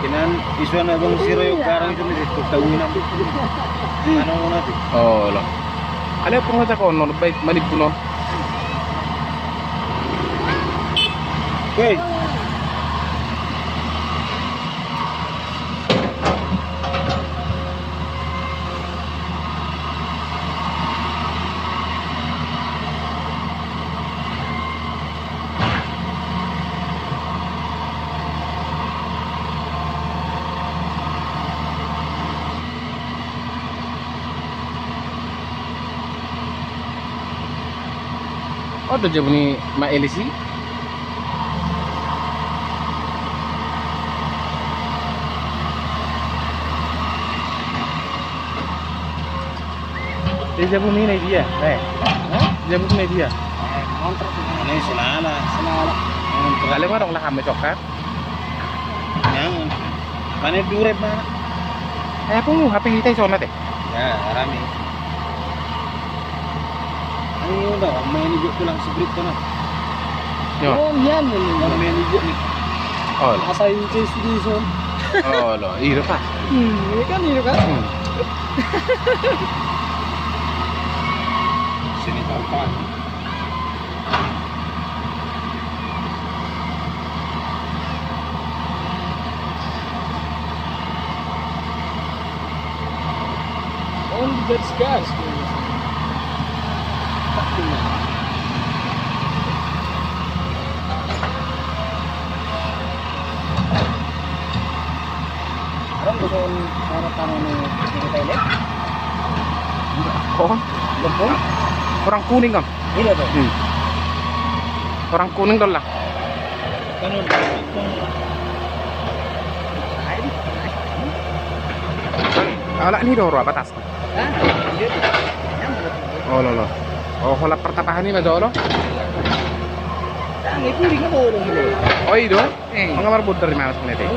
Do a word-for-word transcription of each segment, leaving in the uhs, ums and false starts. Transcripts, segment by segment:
Inan, isuan abang siro yo garang itu nih, tahu inan. Mana mana tuh? Oh, lo. Ada pengaja kau non baik manipun non. Oke. Oh, do jabu ni ma Elisi. Di jabu ni na dia, eh. Hah? Jabu ni na dia. Eh, kontrak ni. Ini selala. Selala. Kontrak. Kali ma dong lah kami coklat. Yang mana dure mana? Eh, aku mau H P kita iso na te. Ya, rame. Ayo dah, main ijuk tulang sebrit sana. Yo. Oh, iya nih. Main ijuk nih. Oh, lo. Asa itu sudah son. Oh, lo, iya, Pak. Hmm, ini kan, ini kan. Hmm. Sini, Pak. Only that's gas. Orang bisa orang tamu ni, ni toilet. Oh. Lempung. Orang kuning kan? Iya tuh. Hmm. Orang kuning dong lah. Kan udah. Ala ni do roa batas. Hah? Iya tuh. Oh, lo, lo. Oh, holan partapahan ni ma jolo. Tang itu ringan bolong gitu. Oh, iya do. Eh. Manga marbodar i ma songon i.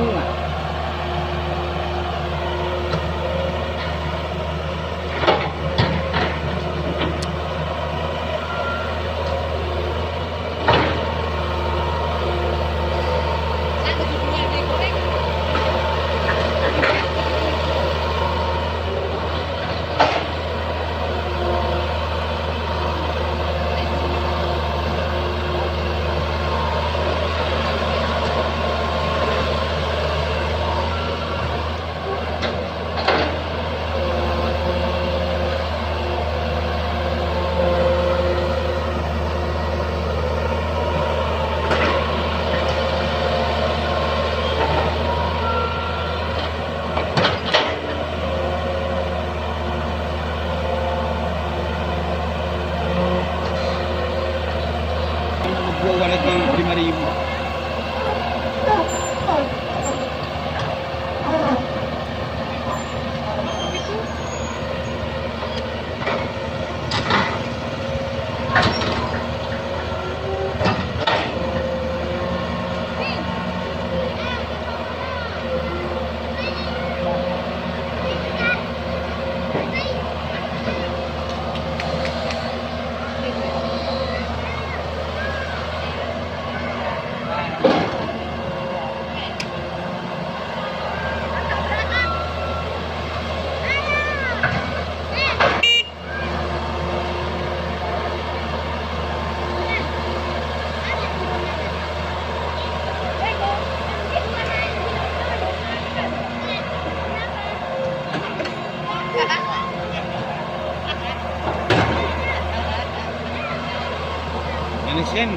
Dua lagi lima ribu. Ini sen.